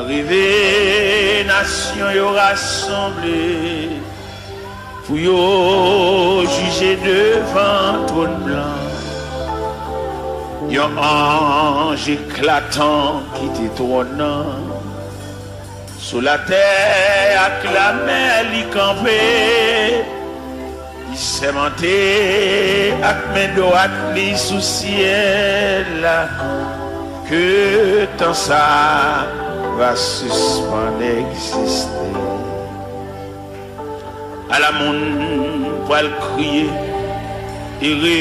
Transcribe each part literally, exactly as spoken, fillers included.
Rive, nasyon yo rasanble pou yo jije devan twòn blan. Yon anj eklatan kite twòn nan. Sou latè ak lamè li kanpe. Li sèmante ak men dwat li sou syèl la ke tan sa va sispann egziste. Ala moun pral kriye, ere,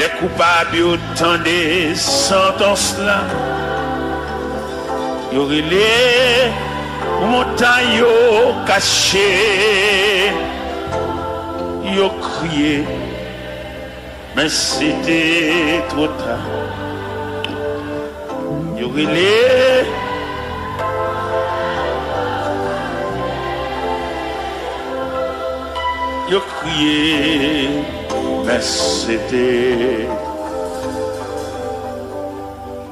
lè koupab yo tande santans la. Yo rele pou montay yo kache. Yo kriye, men se te twò ta. Yo rele, yo kriye, men se te.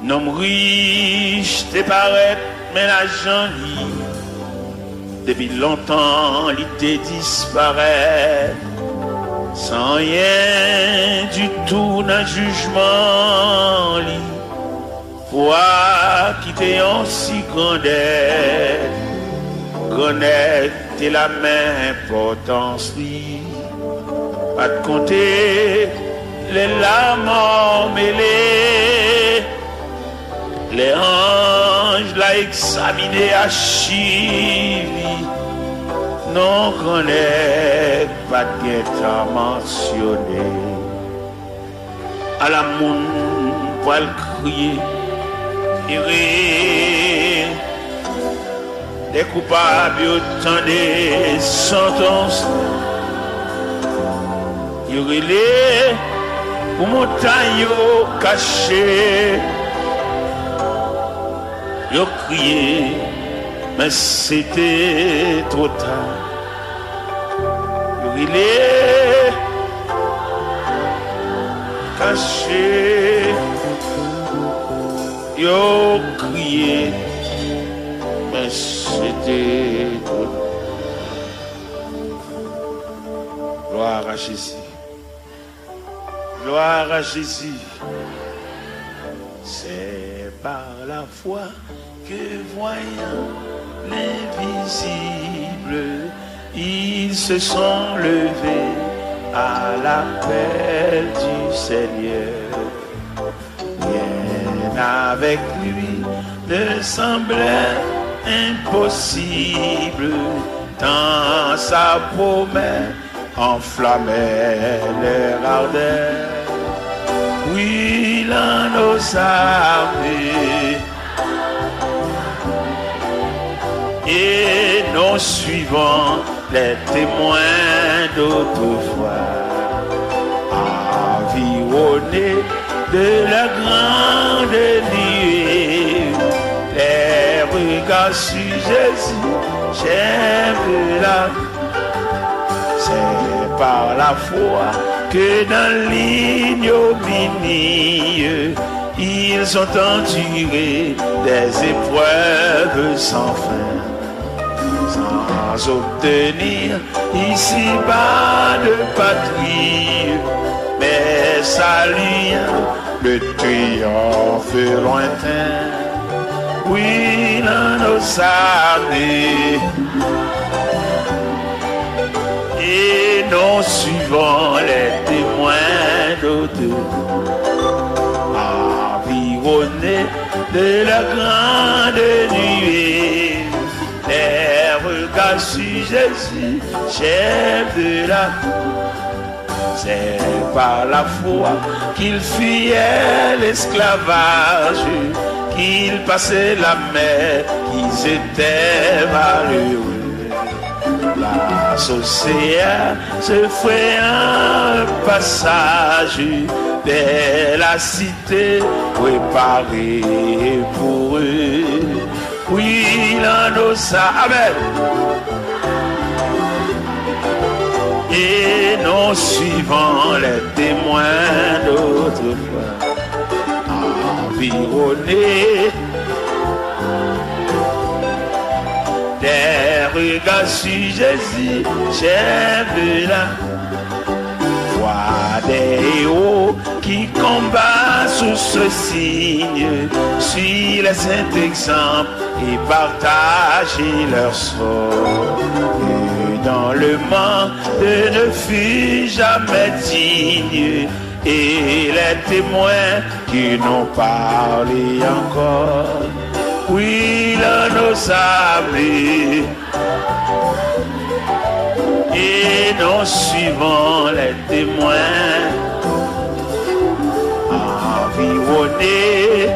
Nonm rich te parèt, men lajan li, depi lontan, li te disparèt, san anyen ditou nan jijman li. Pwa ki te yon si grandèt, grandèt te la men enpòtans li. Pa t konte lè lamò mele, lè anj la egzamine achiv li, non grandèt pa t gentan mansyone. Ala moun pral kriye, ere, lè koupab yo tande santans, yo rele pou montay yo kache, yo kriye, men se te twò ta. Yo rele, kache, yo kriye, men se te twò ta. Gloire à Jésus. Gloire à Jésus. C'est par la foi que voyant l'invisible, ils se sont levés à l'appel du Seigneur. Rien avec lui ne semblait impossible, tant sa promesse enflammait leur ardeur. Oui, l'anneau s'armait, et non suivant les témoins d'autrefois, environnés de la grande nuée, les regards sur Jésus, chef de la C'est par la foi que dans l'ignominie, ils ont enduré des épreuves sans fin, sans obtenir ici-bas de patrie, mais saluant le triomphe lointain. Oui, l'anneau s'armait, et non suivant les témoins d'autrefois, environnés de la grande nuée, les regards sur Jésus, chef de la C'est par la foi qu'ils fuyaient l'esclavage, qu'ils passaient la mer, qu'ils étaient malheureux. La sorcière se frayant un passage vers la cité préparée pour eux. Oui, l'anneau s'armait, et non suivant les témoins d'autrefois, Environné des regards sur Jésus, j'ai vu la voix des héros qui combattent sous ce signe, suivent les saints exemples et partagent leur sort. Et dans le monde ne fut jamais digne, et les témoins qui n'ont parlé encore brûlent nos armées. Et nous suivons les témoins environnés.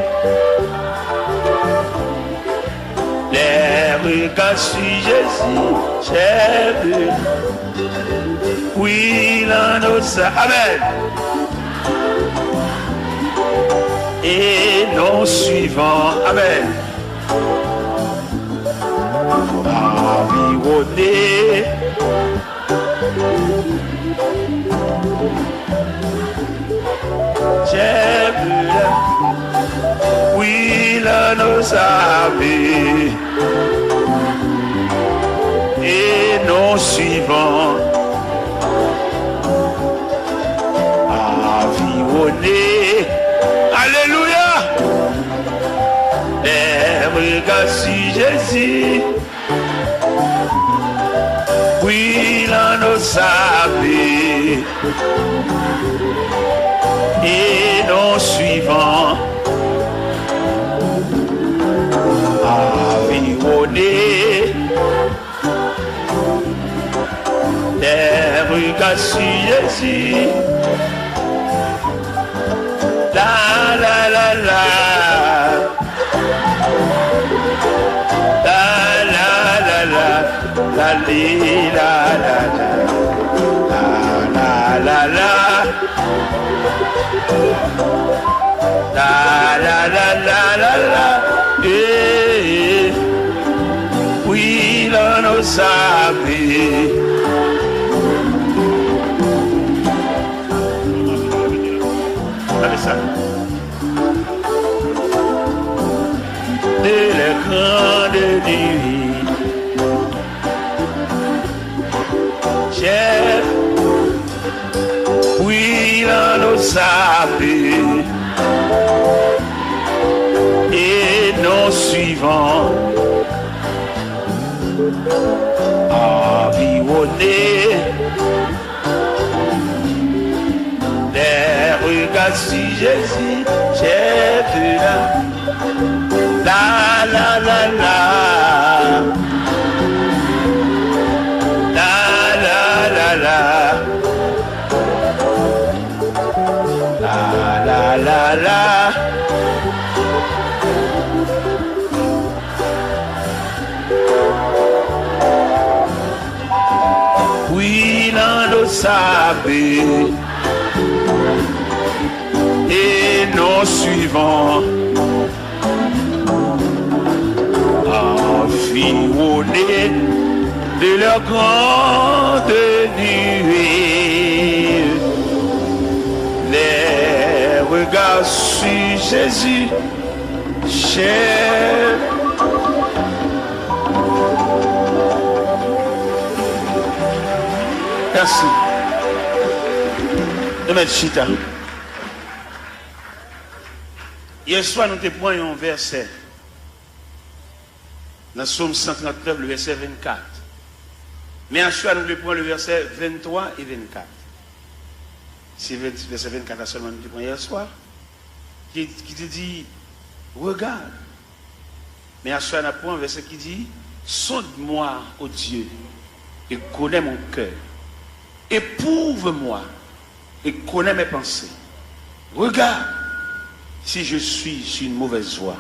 Les regards sur Jésus, j'ai vu. Oui, l'annonceur. Amen. Et nous suivons. Amen. Environné. J'ai vu la, oui, l'annonceur. Et nous suivons. Environné. Alléluia. Les regards sur Jésus. Brûlant nos habits et nous suivons. Environné des regards sur Jésus. La, la, la, la. La, la, la, la. La, li, la, la, la. La, la, la, la. La, la, la, la, la, la. Eh, eh. Oui, l'annonceur. Gade sa. De la grande nuit. J'ai pris dans nos habits et nous suivons. Environné des regards sur Jésus, j'ai vu la, la, la, la, la. La, la, la, la. La, la, la, la. Brûlant nos habits et nous suivons. Environnés de leur grande nuée, les regards sur Jésus, j'ai... Mèsi. Nou mèt chita. Yèswa, nou te pran yon vèsè nan Sòm san trannèf, le vèsè vennkat. Men aswè a, nou vle pran le vèsè venntwa e vennkat. Se ven-, vèsè vennkat la sèlman nou te pran yèswa, ki, ki te di, regarde. Men aswè a, n ap pran vèsè ki di, sonde-moi, ô Dieu, et connais mon cœur. Éprouve-moi et connais mes pensées. Regarde si je suis sur une mauvaise voie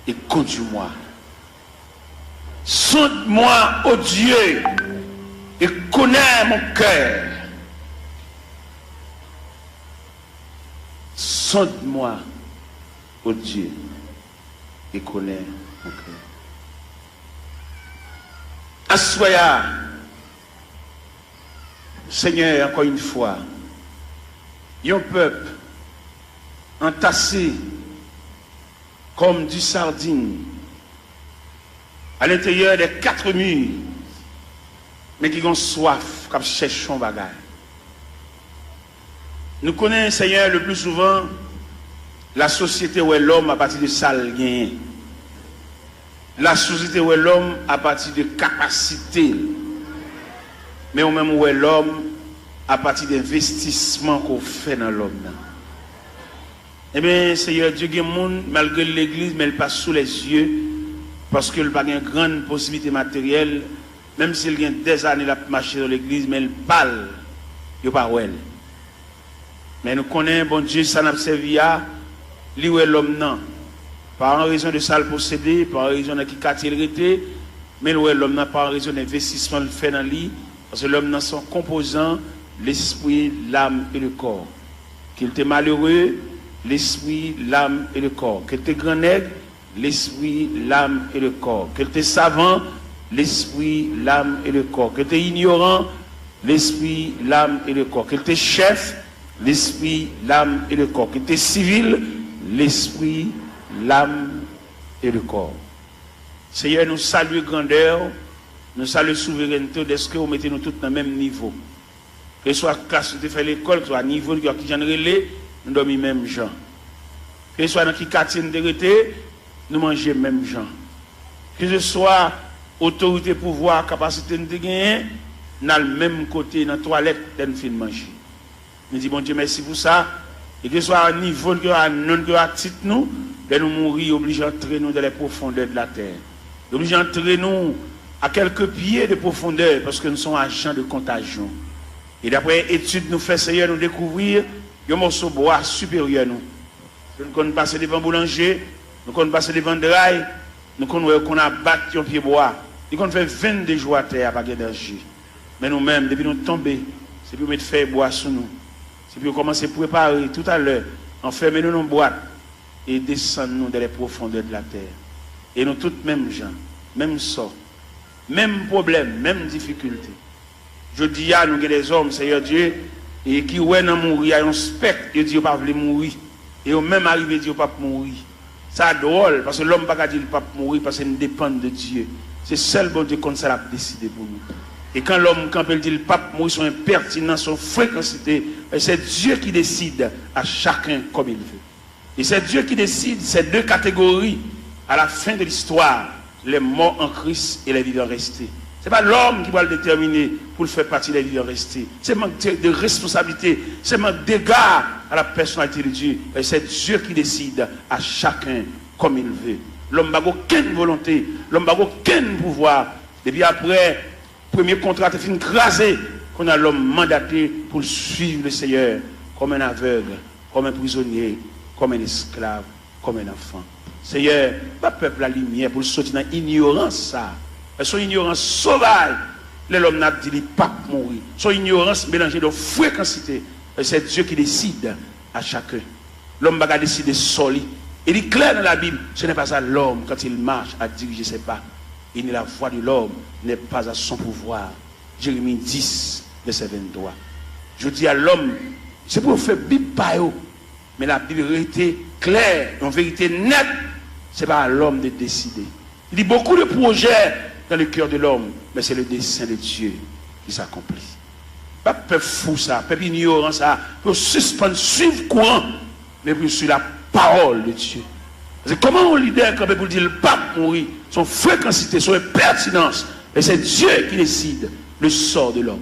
et conduis-moi. Sonde-moi, ô Dieu, et connais mon cœur. Sonde-moi, ô Dieu, et connais mon cœur. Aswè a, Senyè, ankò yon fwa, yon pèp antase Comme du sardine à l'intérieur des quatre murs, men ki gen swaf, k ap chèche yon bagay. Nou konnen, Senyè, le plus souvent, lasosyete wè lòm apati de sa l genyen. Lasosyete wè lòm apati de kapasite l. Men ou menm ou wè lòm apati de envestisman ke w fè nan lòm nan. Ebyen, Senyè Dye, gen moun, malgre l legliz, men l pa sou lèzye, paske l pa gen grann posiblite materyèl, menm si l gen dèzane l ap mache nan legliz, men l pa l, yo pa wè l. Men nou konnen Bondye sa n ap sèvi a, li wè lòm nan, pa an rezon de sa l posede, pa an rezon nan ki katye l rete, men l wè lòm nan pa an rezon de envestisman l fè nan li, paske lòm nan se yon konpozan, lespri, lam e le kò. Ke l te malere, lespri, lam e le kò. Ke l te grannèg, lespri, lam e le kò. Ke l te savan, lespri, lam e le kò. Ke l te inyoran, lespri, lam e le kò. Ke l te chèf, lespri, lam e le kò. Ke l te sivil, lespri, lam e le kò. Senyè, nou salye grandè w, nou salye souverènte w, dèske w mete nou tout nan menm nivo. Keswa klas nou te fè lekòl, keswa nivo n, keswa kijan n rele, nou dòmi menm jan. Keswa nan ki katye n te rete, nou manje menm jan. Keswa otorite, pouvwa, kapasite n te genyen, n al menm kote nan twalèt lè n fin manje. Nou di Bondye mèsi pou sa. E keswa nivo n, keswa non n, keswa tit nou, lè nou mouri, yo oblije antre nou dans les profondeurs de la terre. Yo oblije antre nou à quelques pieds de profondeur, paske nou se yon ajan de kontajyon. E daprè etid nou fè, Senyè, nou dekouvri yon mòso bwa siperyè nou. Nou konn pase devan boulanje, nou konn pase devan dray, nou konn wè yo konn abat yon pye bwa. Li konn fè vennde jou atè a, pa gen danje. Men nou menm, depi nou tonbe, se pou yo met fèy bwa sou nou. Se pou yo kòmanse prepare toutalè, anfèmen nou nan yon bwat e desann nou dans les profondeurs de la terre. E nou tout menm jan, menm sò, menm pwoblèm, menm difikilte. Jodi a, nou gen dèzòm, Senyè Dye, e ki wè nan mouri a yon spèk, yo di yo pa vle mouri. E yo menm arive di yo p ap mouri. Sa dwòl, paske lòm pa ka di l p ap mouri, paske n depann de Dye. Se sèl Bondye konn sa l ap deside pou nou. E kan lòm kanpe, l di l p ap mouri, se yon enpètinans, se yon frekansite, se Dye ki deside à chacun comme il veut. Et c'est Dieu qui décide ces deux catégories à la fin de l'histoire, les morts en Christ et les vivants restés. Se pa lòm ki pral detèmine pou l fè pati des vivants restés. Se mank de, de responsabilité, se mank d'égard à la personnalité de Dieu. Et c'est Dieu qui décide à chacun comme il veut. Lòm pa gen okenn volonte, lòm pa gen okenn pouvwa. Depi aprè premye kontra te fin kraze, kounye a lòm mandate pou l suiv le Seigneur comme un aveugle, comme un prisonnier, comme un esclave, comme un enfant. Senyè, ba pèp la limyè pou l soti nan inyorans sa a. Se yon inyorans sovaj, lè lòm nan ap di li p ap mouri. Se yon inyorans melanje de frekansite. Et c'est Dieu qui décide à chacun. Lòm pa ka deside sò li. E li klè nan Labib, ce n'est pas à l'homme quand il marche à diriger ses pas. Et ni la voie de l'homme n'est pas à son pouvoir. Jeremi dis, vèsè venntwa. Jodi a, lòm, se pou yo fè Bib pa yo. Men Labib rete klè, yon verite nèt, se pa a lòm de deside. Il dit, beaucoup de projets dans le cœur de l'homme, mais c'est le dessein de Dieu qui s'accomplit. Pa pèp fou sa, pèp inyoran sa, pou yo sispann suiv kouran, men pou yo suiv la parole de Dieu. Paske kòman yon lidè kanpe pou l di l p ap mouri, se yon frekansite, se yon enpètinans, men se Dye ki deside le sò de lòm.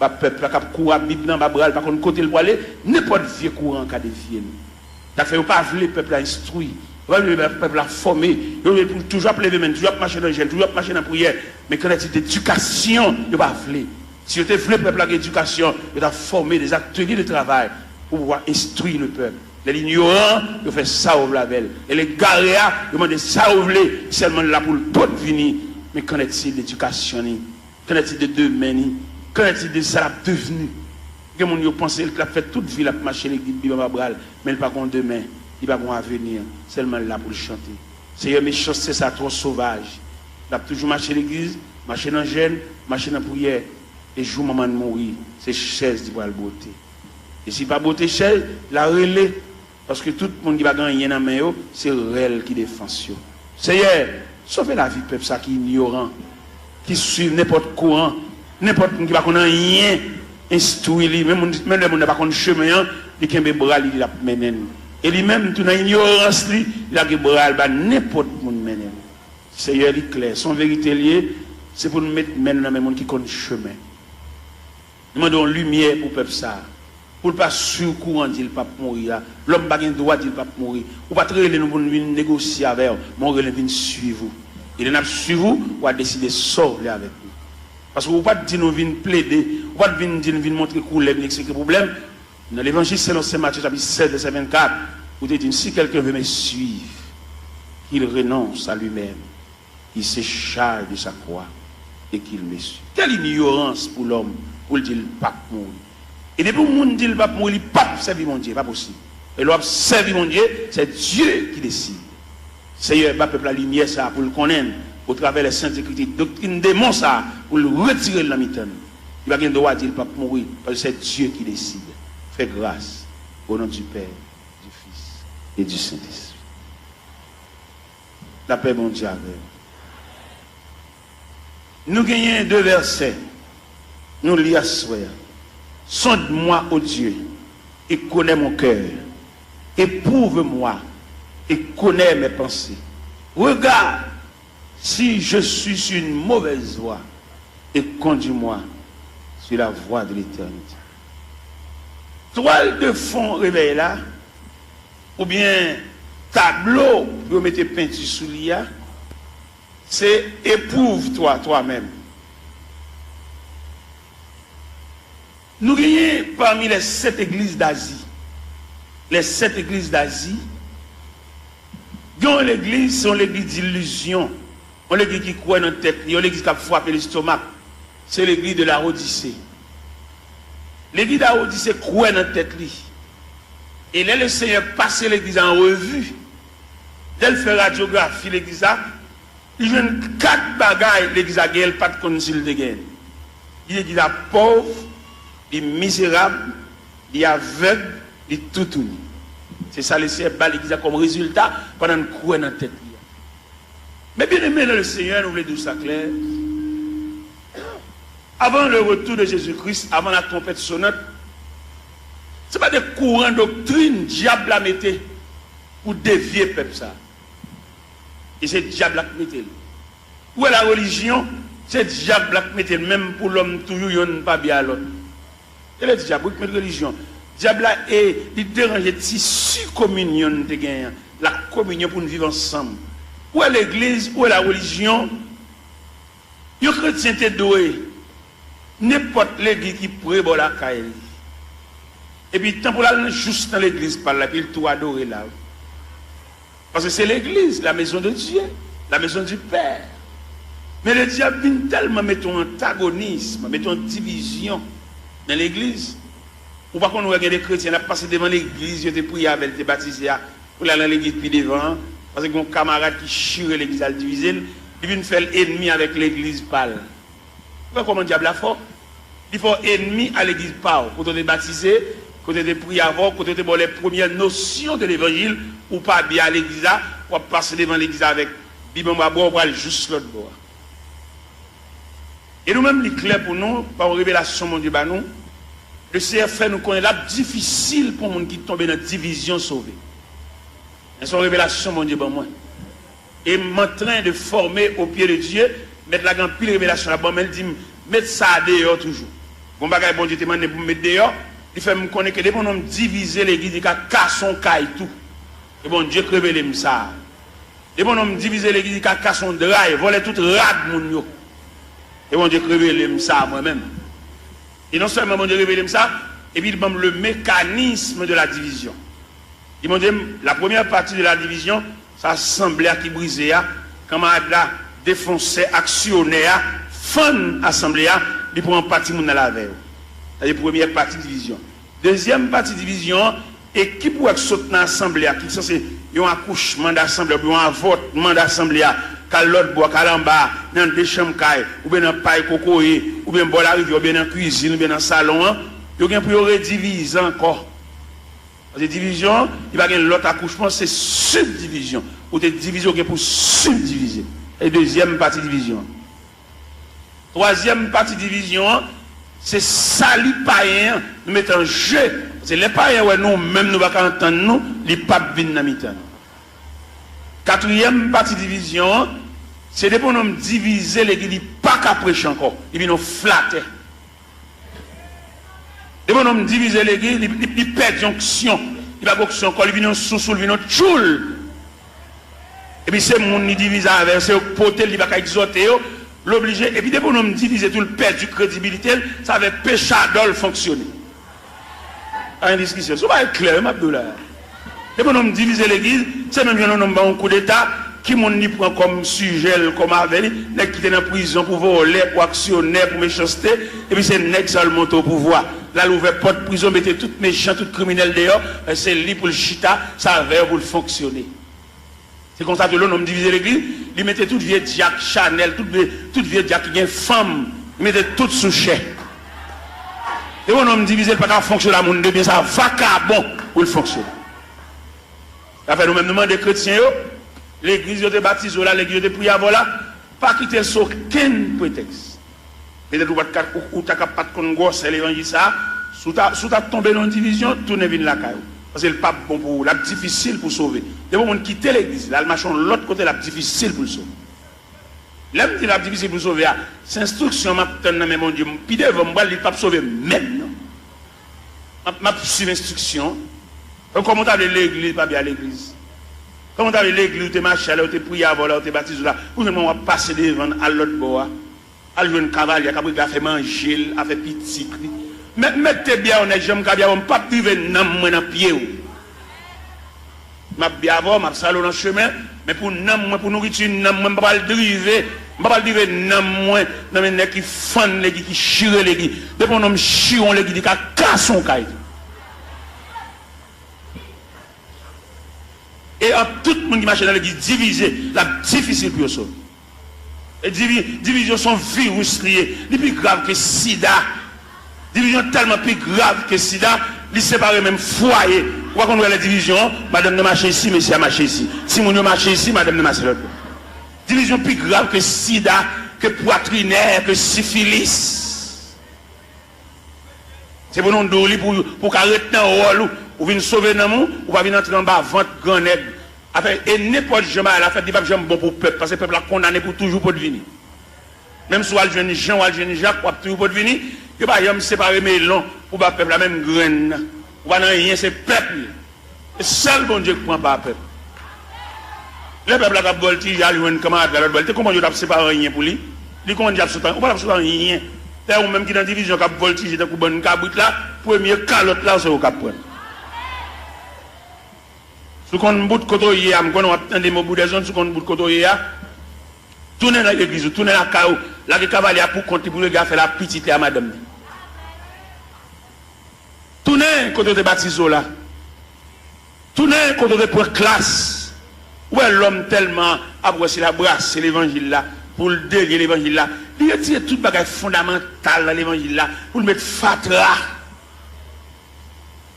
Ba pèp la k ap kouri ap Bib nan ba bra l, pa konn kote l prale, nenpòt vye kouran ka devye l. Sa k fè yo pa vle pèp la enstwi, yo pa vle pèp la fòme, yo vle pou l toujou ap leve men l, toujou ap mache nan jèn, toujou ap mache nan priyè. Men qu'en est-il d'éducation? Yo pa vle. Si yo te vle pèp la gen edikasyon, yo t ap fòme des ateliers de travail pour pouvoir instruire le peuple. Lè l inyoran, yo fè sa yo vle avè l. Lè l egare a, yo mande sa yo vle, sèlman l la pou l pot vini. Men qu'en est-il d'éducation ni? Qu'en est-il de demen ni? Qu'en est-il de sa l ap devni? Gen moun yo panse l ap fè tout vi l ap mache legliz, Bib anba bra l, men l pa gon demen, li pa gon avenir, sèlman l la pou l chante. Seyè, mechanste sa twò sovaj. L ap toujou mache legliz, mache nan jèn, mache nan priyè. E jou manman l mouri, se chèz li pral bwote. E si l pa bwote chèz, l a rele. Paske tout moun ki pa gen anyen nan men yo, se rèl ki defans yo. Seyè, sove lavi pèp sa ki inyoran, ki swiv nenpòt kouran, nenpòt moun ki pa konn anyen, enstwi li, menm moun, menm lè moun nan pa konn chemen an, li kenbe bra li, li ap mennen l. E li menm tou nan inyorans li, li lage bra l ba nenpòt moun mennen l. Seyè, li klè, se yon verite l ye, se pou n met men n nan men moun ki konn chemen. Nou mande yon limyè pou pèp sa a, pou l pa swiv kouran di l p ap mouri a. Lòm pa gen dwa di l p ap mouri. Ou pa t rele nou pou n vin negosye avè w, men w rele n vin swiv ou. E lè n ap swiv ou, w a deside sa w vle avèk nou. Paske ou pa t di nou vin plede, ou pa t vin di n vin montre koulè, vin eksplike pwoblèm. Nan Levanjil selon Sen Matye chapit sèz vèsè vennkat, ou te di n, si quelqu'un veut me suivre, qu'il renonce à lui-même qu'il se charge de sa croix et qu'il me suive. Quelle ignorance pou lòm pou l di l p ap mouri. E depi yon moun di l p ap mouri, li p ap sèvi Bondye, pa posib. E lè w ap sèvi Bondye, c'est Dieu qui décide. Seyè, ba pèp la limyè sa a pou l konnen, otravè lè sent ekriti, doktrin demon sa a, pou l retire l nan mitan nou. Li pa gen dwa di l p ap mouri, paske c'est Dieu qui décide. Fè gras, au nom du Père, du Fils et du Saint-Esprit. Lapè Bondye avè w. Nou genyen de vèsè nou li aswè a. Sonde-moi, ô Dieu, et connais mon cœur. Éprouve-moi et connais mes pensées. Regarde si je suis sur une mauvaise voie et conduis-moi sur la voie de l'éternité. Twal de fon revèy la, oubyen tablo pou yo mete penti sou li a, se Éprouve-toi toi-même. Nou genyen pami les sept églises d'Asie, les sept églises d'Asie, gen yon legliz, se yon legliz dilizyon, yon legliz ki kwè nan tèt li, yon legliz k ap frape lestomak. Se legliz de Laodise. Legliz Laodise kwè nan tèt li. E lè Lesenyè pase legliz la an revi, lè l fè radyografi legliz la, li jwenn kat bagay legliz la genyen, l pa t konn si l te genyen l. Li legliz la pòv, li mizerab, li avèg, li toutouni. Se sa Lesenyè ba legliz la kòm rezilta pandan n kwè nan tèt li a. Men byeneme nan Lesenyè, nou vle di w sa klè. Avant le retour de Jésus-Christ, avant la trompette sonnante, se pa de kouran doktrin dyab la mete pou devye pèp sa. E se dyab la k mete l. Ou wè la relijyon, se dyab la k mete l, menm pou lòm toujou yonn pa byen a lòt. E le dyab wi k met relijyon. Dyab la, e, li deranje tisi kominyon n te genyen an, la kominyon pou n viv ansanm. Ou wè legliz, ou wè la relijyon, yon kretyen te dwe nenpòt legliz ki pre bò lakay li. Epi tan pou l al jous nan legliz pa l la, epi l tou adore la. Paske se legliz, la maison de Dieu, la maison du Père. Men le dyab vin tèlman mete yon antagonism, mete yon divizyon nan legliz. Ou pa konn wè gen de kretyen l ap pase devan legliz yo te priye avè l, te batize a, pou l al nan legliz pi devan an, paske gen yon kamarad ki chire legliz al divize l, li vin fè l enmi avèk legliz pa l. Ou wè kòman dyab la fò? Li fè w enmi a legliz pa w, kote w te batize, kote w te priye avè w, kote w te ba w les premières notions de l'évangile, ou pa byen a legliz la, w ap pase devan legliz la avèk bib anba bra w, pral jous lòt bò a. E nou menm, li klè pou nou, pa yon revelasyon Bondye ba nou, Lesenyè fè nou konnen l ap difisil pou moun ki tonbe nan divizyon sove. Men se yon revelasyon Bondye ban mwen. Et m'entrain de former au pied de Dieu. Mèt la gen anpil revelasyon la ban mwen, l di m, met sa a deyò toujou. Gon bagay Bondye te mande m pou m met deyò, li fè m konnen ke depi yon nonm divize legliz, li ka kase yon kay tou. E Bondye k revele m sa. Depi yon nonm divize legliz, li ka kase yon dra, vòlè tout rad moun yo. E Bondye k revele m sa mwen menm. E non sèlman Bondye revele m sa, epi li ban m le mécanisme de la division. Li montre m, la première partie de la division, se asanble a ki brize a, kanmarad la, defonsè, aksyonè a, fann asanble a, li pran pati moun nan l avè yo. Sa se premyè pati divizyon. Dezyèm pati divizyon an, ekip ou wè k sot nan asanble a, ki sanse yon akouchman dasanble a, oubyen yon avòtman dasanble a, k al lòt bò, k al anba, nan de chanm kay, oubyen nan pay kokoye, oubyen bò larivyè, oubyen nan kwizin, oubyen nan salon an, yo gen pou yo redivize ankò. Paske divizyon, li pa gen lòt akouchman, se sibdivizyon. Ou te divize, ou gen pou sibdivize. E dezyèm pati divizyon an. Twazyèm pati divizyon an, se sali payen an, nou mete an je. Paske lè payen wè nou menm nou pa ka antann nou, li p ap vin nan mitan nou. Katriyèm pati divizyon an, se depi yon nonm divize legliz, li pa ka preche ankò. Li vin yon flatè. Depi yon nonm divize legliz, li, li, li pèdi onksyon. Li pa gen onksyon ankò, li vin yon sousou, li vin yon tchoul. Epi se moun li divize avè yo, se yo k pote l, li pa ka egzòte yo, l oblije. Epi depi yon nonm divize tou, l pèdi kredibilite l, sa fè pechadò l fonksyone. Pa gen diskisyon. Si w pa klè, m ap di w la. Depi yon nonm divize legliz, se menm jan yon nonm ba yon koudeta, ki moun li pran kòm sijè l, kòm avè li, nèg ki te nan prizon pou vòlè, pou aksyonè, pou mechanste, epi se nèg sa yo l monte o pouvwa. L al ouvè pòt prizon, mete tout mechan, tout kriminèl deyò, se li pou l chita, se avè yo pou l fonksyone. Se konsa tou, lè yon nonm divize legliz, li mete tout vye dyak Chanèl, tout vye, tout vye dyak ki gen fanm, li mete tout sou chè. Depi yon nonm divize, li pa ka fonksyone a moun de byen, se a vakabon pou l fonksyone. Sa fè nou menm nou mande kretyen yo, legliz yo te batize w la, legliz yo te priye avè w la, pa kite l sou okenn pretèks. Petèt ou pa t ka, ou, ou ta ka pa t konn gwosè levanjil sa a, si w ta, si w ta tonbe nan yon divizyon, tounen vin lakay ou. Paske l p ap bon pou ou, l ap difisil pou w sove. Depi yon moun kite legliz la, l mache yon lòt kote, l ap difisil pou l sove. Lè m di l ap difisil pou l sove a, se enstriksyon m ap tann nan men Bondye. Pi devan, m pral di l p ap sove menm non. M ap, m ap swiv enstriksyon. Kòman w ta vle legliz pa byen a legliz? Kòman w ta vle legliz ou te mache a, lè ou te priye avè w la, ou te batize w la, pou jwenn w ap pase devan l, al lòt bò a? Al jwenn kavalye a k ap regle afè manje l, afè pitit li. Mèt, mèt te byen a yon nèg, jan m ka byen a w, m p ap drive nanm mwen nan pye w. M ap byen avè w, m ap sale w nan chemen, men pou nanm mwen, pou nouriti nanm mwen, m pa pral drive, m pa pral drive nanm mwen nan men nèg ki fann legliz, ki chire legliz. Depi yon nonm chire yon legliz, li ka kase yon kay tou. E ant tout moun ki mache nan legliz divize, l ap difisil pou yo sove. E divi-, divizyon se yon viris li ye. Li pi grav ke sida. Divizyon tèlman pi grav ke sida, li separe menm fwaye. Ou pa konn wè lè divizyon, madanm nan mache isi, mesye a mache isi. Timoun yo mache isi, madanm nan mache lòt bò. Divizyon pi grav ke sida, ke pwatrinè, ke sifilis. Se pou nou di w li pou, pou w ka ret nan wòl ou. Ou vin sove nanm ou, ou pa vin antre anba vant gran nèg. Afè, e nenpòt jan bagay la fèt, li p ap janm bon pou pèp, paske pèp la kondane pou toujou potvini. Menm si w al jwenn Jan, w al jwenn Jak, w ap toujou potvini. Yo pa janm separe melon pou ba pèp la, menm grenn nan. Ou pa nan anyen, se pèp ou ye. Se sèl Bondye k pran pa pèp. Lè pèp la t ap vòltije al jwenn kanmarad la lòt bò, li te konprann yo t ap separe anyen pou li. Li konprann li t ap sot anyen. Ou pa t ap sot anyen. Lè ou menm ki nan divizyon k ap vòltije tankou bann kabrit la, premye kalòt la, se ou k ap pran l. Si w konn bout kote w ye a, m konnen w ap tande m oboudèzonn, si w konn bout kote w ye a, tounen nan legliz ou, tounen lakay ou, lage kavalye a pou kont li pou l regle afè l a pitit li a madanm li. Tounen kote yo te batize w la. Tounen kote yo te pran klas. Ou wè lòm tèlman ap wè se la brase levanjil la, pou l delye levanjil la. Li retire tout bagay fondamantal nan levanjil la, pou l met fatra.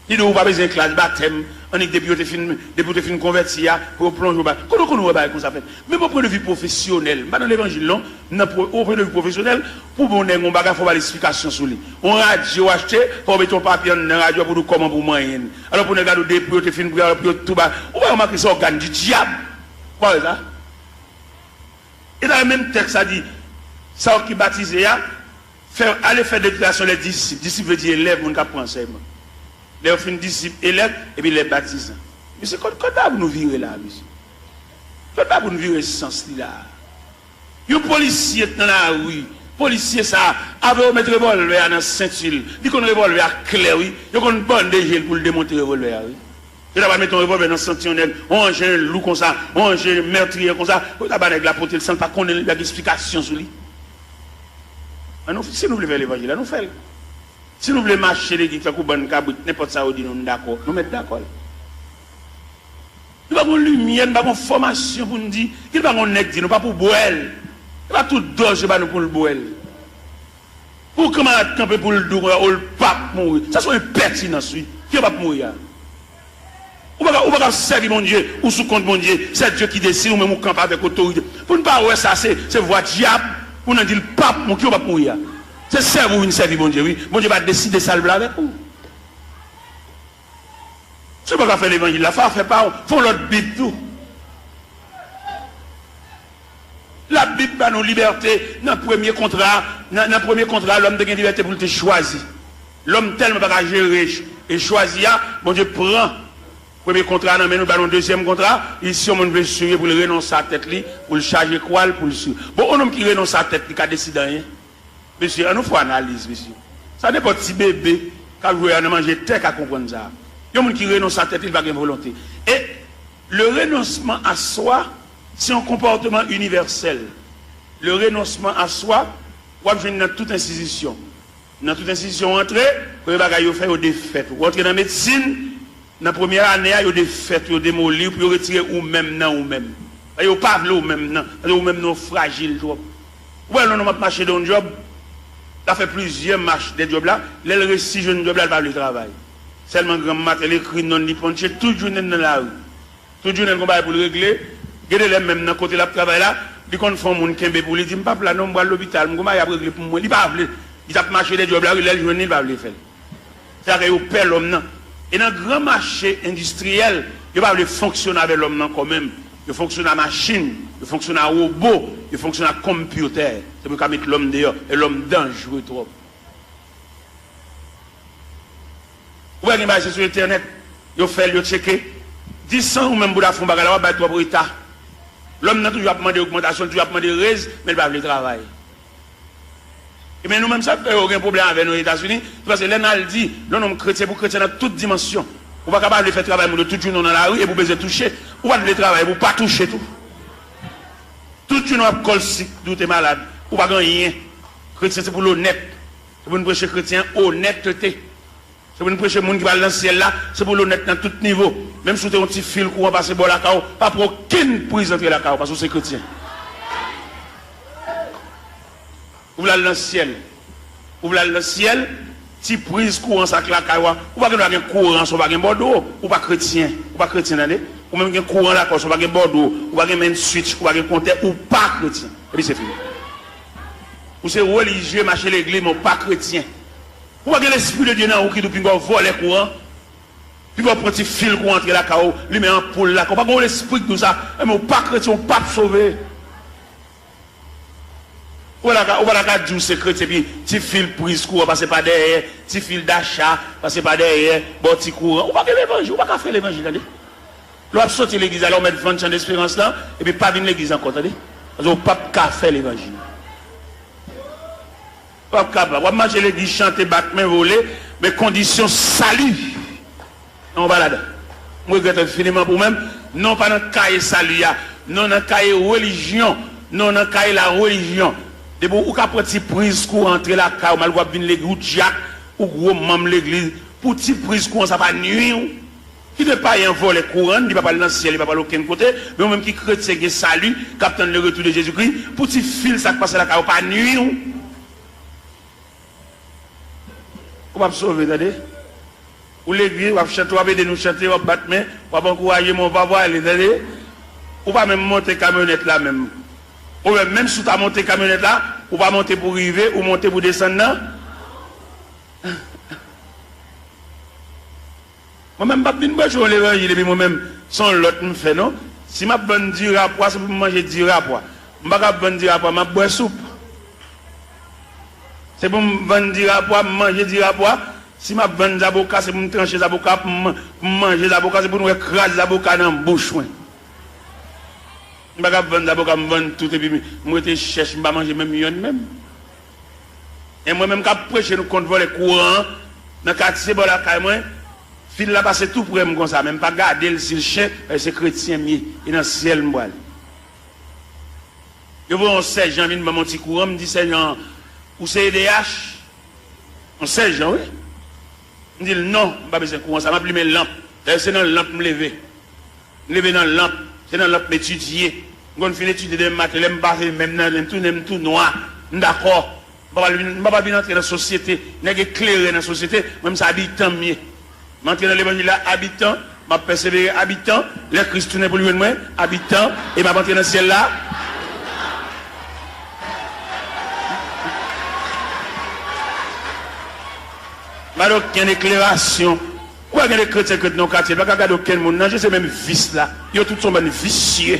Li di w ou pa bezwen klas batèm, annik depi yo te fin, depi w te fin konvèti a, pou yo plonje w ba. Kote w konn wè bagay konsa fèt? Menm o pwen de vi pwofesyonèl, m pa nan levanjil non, nan pwo-, o pwen de vi pwofesyonèl, pou bon nèg yon bagay, fò w ba l esplikasyon sou li. Yon radyo w achte, fò w mete yon papye anndan radyo a pou w di w kòman pou w manyen l. Alò pou nèg la di w depi yo te fin priye, alò pou yo tou ba. Ou pa remake se ògàn di dyab. Ou pa wè sa? E dayè menm tèks la di, sa yo ki batize a, fè, ale fè deklarasyon lè disip. Disip vle di elèv, moun k ap pran ansèyman. Lè yo fin disip, elèv, epi lè batizan. Mesye, kot, kot bagay pou nou vire la, mesye? Kot bagay pou nou vire sans li la? Yon polisye t nan lari. Polisye sa a, avè yo met revòlvè a nan senti l. Li konn revòlvè a klè, wi. Yo konn bande je l pou l demonte revòlvè a, wi. Yo ta pral mete yon revòlvè nan senti yon nèg, yon anjen lou konsa, yon anjen mètriye konsa, pou yo ta ba nèg la pote l san l pa konnen, li pa gen esplikasyon sou li. An nou, si nou vle fè levanjil la, nou fè l. Si nou vle mache legliz tankou bann kabrit, nenpòt sa yo di nou, nou dakò, nou mèt dakò l. Nou pa gon limyè, nou pa gon fòmasyon pou n di, ki pa gon nèg di nou, pa pou bwè l. E pa tout dòz yo ba nou pou l bwè l. Pou kanmarad kanpe pou l di w konsa, o l p ap mouri. Sa se yon enpètinans, wi. Ki yo p ap mouri a? Ou pa ka, ou pa ka sèvi Bondye, ou sou kont Bondye. C'est Dieu qui décide, ou menm ou kanpe avèk otorite. Pou n pa wè sa, se, se vwa dyab, pou n di l pap, mou ki ou pap mouri a. Se sèvi ou vin sèvi Bondye, wi. Bondye pa deside sa l vle avèk ou. Si w pa ka fè levanjil la, fè afè pa w, fè yon lòt Bib tou. Labib ba nou libète nan premye kontra a. Nan, nan premye kontra a, lòm te gen libète pou l te chwazi. Lòm tèlman pa ka jere ch-, e chwazi a, Bondye pran premye kontra a nan men nou, ba nou dezyèm kontra. Li, si yon moun vle swiv, pou l renonse a tèt li, pou l chaje kwa l, pou l swiv. Bon, yon nonm ki renonse a tèt li ka deside anyen? Mesye, ann nou fè analiz, mesye. Sa nenpòt ti bebe k ap jwe a nan manje tè ka konprann sa. Yon moun ki renonse a tèt li, li pa gen volonte. E le renoncement à soi, se yon konpòtman inivèsèl. Le renoncement à soi, w ap jwenn nan tout enstitisyon. Nan tout enstitisyon w antre, premye bagay yo fè, yo defèt ou. Ou antre nan medsin, nan premyè ane a, yo defèt ou, yo demoli w pou yo retire ou menm nan ou menm. Yo pa vle ou menm nan, paske ou menm nan w frajil twòp. Ou wè, yon nonm ap mache de yon djòb, l ap fè plizyè mach de djòb la, lè l resi jwenn djòb la, l pa vle travay. Sèlman granm maten, l ekri non l, li ponche tout jounen nan lari. Tout jounen l gon bagay pou l regle. Gen de lè menm nan kote l ap travay la, li konn fè yon moun kenbe pou li, di, "M p ap la non, m pral lopital, m gon bagay ap regle pou mwen." Li pa vle. Li t ap mache de djòb la, wi, lè l jwenn li, li pa vle fè l. Sètadi yo pè lòm nan. E nan gran mache endistriyèl, yo pa vle fonksyone avè lòm nan kò menm. Yo fonksyone a machin, yo fonksyone a wobo, yo fonksyone a konpyitè. Se pou yo ka met lòm deyò, e lòm danjre twòp. Ou wè gen bagay se sou entènèt, yo fè l, yo tcheke. Dis an ou menm pou w ta fè yon bagay la, w ap bay twòp reta. Lòm nan toujou ap mande ogmantasyon, l toujou ap mande rèz, men l pa vle travay. Ebyen, nou menm sa k fè yo gen pwoblèm avè nou Etazini, se paske lè n al di, lè yon nonm kretyen pou kretyen nan tout dimansyon. Ou pa ka pa vle fè travay moun yo tout jounen w nan lari epi w bezwen touche. Ou pa t vle travay epi w pa touche tou. Tout jounen w ap kòl sik, di w te malad. Ou pa gen anyen. Kretyen se pou l onèt. Se pou n preche kretyen onètete. Se pou n preche moun ki pral nan syèl la, se pou l onèt nan tout nivo. Menm si w te yon ti fil kouran pase bò lakay w, pa pran okenn priz antre lakay w, paske w se kretyen. Ou vle al nan syèl. Ou vle al nan syèl, ti priz kouran sa k lakay w a, ou pa gen dwa gen kouran san w pa gen bòdwo, ou pa kretyen. Ou pa kretyen, tande. Ou menm gen kouran lakay w san w pa gen bòdwo, ou pa gen main switch, ou pa gen kontè, ou pa kretyen. Epi se fini. Ou se relijye, mache legliz, men w pa kretyen. Ou pa gen Lespri de Dye nan ou ki di w pinga w vòlè kouran. Pinga w pran ti fil kouran antre lakay ou, limen anpoul lakay ou. Ou pa gen yon lespri ki di w sa. Enben, ou pa kretyen, ou p ap sove. Ou pa ta ka, ou pa ta ka di w se kretyen, epi ti fil priz kouran pase pa dèyè, ti fil dacha pase pa dèyè, ba w ti kouran. Ou pa gen levanjil, ou pa ka fè levanjil, tande. Lè w ap soti legliz la, lè w mèt vann chan desperans lan, epi pa vin legliz ankò, tande. Paske w p ap ka fè levanjil. W ap kapab. W ap mache legliz, chante, bat men, vole, men kondisyon sali, non, w pa ladan. M regrèt enfiniman pou mwen. Non, pa nan kaye sali a. Non, nan kaye relijyon. Non, nan kaye larelijyon. Depi ou ka pran ti priz kouran antre lakay ou, malgre w ap vin legliz, ou dyak, ou gwo manm legliz, pou ti priz kouran sa pa nwi w. Kite payen an vòlè kouran, li pa pral nan syèl, li pa pral okenn kote, men ou menm ki kretyen gen sali, k ap tann le retour de Jezikri, pou ti fil sa k pase lakay ou pa nwi w. Ou p ap sove, tande. Ou legliz, w ap chante, w ap ede nou chante, w ap bat men, w ap ankouraje, men w pa pwale, tande. Ou pa menm monte kamyonèt la menm. Ou menm, menm si w ta monte kamyonèt la, ou pa monte pou rive, ou monte pou desann nan. Mwen menm, m p ap vin preche yon levanjil epi mwen menm, se yon lòt m fè, non. Si m ap vann diri a pwa, se pou m manje diri a pwa. M pa ka vann diri a pwa, m ap bwè soup. Se pou m vann diri a pwa, m manje diri a pwa. Si m ap vann zaboka, se pou m tranche zaboka, pou m, pou m manje zaboka, se pou nou wè kraz zaboka nan bouch mwen. M pa ka vann zaboka, m vann tout, epi m, m rete chèch, m pa manje menm yonn menm. E mwen menm k ap preche nou kont vòlè kouran an, nan katye bò lakay mwen, fil la pase tou pre m konsa, men m pa gade l si l chen, paske se kretyen m ye, e nan syèl m pral. Yo voye yon sèjan vin ban m yon ti kouran, m di sèjan an, "Ou se E D H?" Yon sèjan, wi. M di l, "Non, m pa bezwen kouran sa, m ap limen lanp." Dayè, se nan lanp m leve. M leve nan lanp, se nan lanp m etidye. M konn fin etidye demen maten, lè m pase, men m nan, men m tounen, m tou nwa. M dakò. M pa pral vin, m pa pral vin antre nan sosyete. Nèg eklere nan sosyete, mwen, m se abitan m ye. M antre nan levanjil la, abitan, M ap pèsevere abitan, lè Kris tounen pou l jwenn mwen, abitan, e m ap antre nan syèl la. M pa gen okenn eklerasyon. Ou wè gen de kretyen k ret nan yon katye, l pa ka gade okenn moun nan je, se menm vis la. Yo tout se yon bann visye.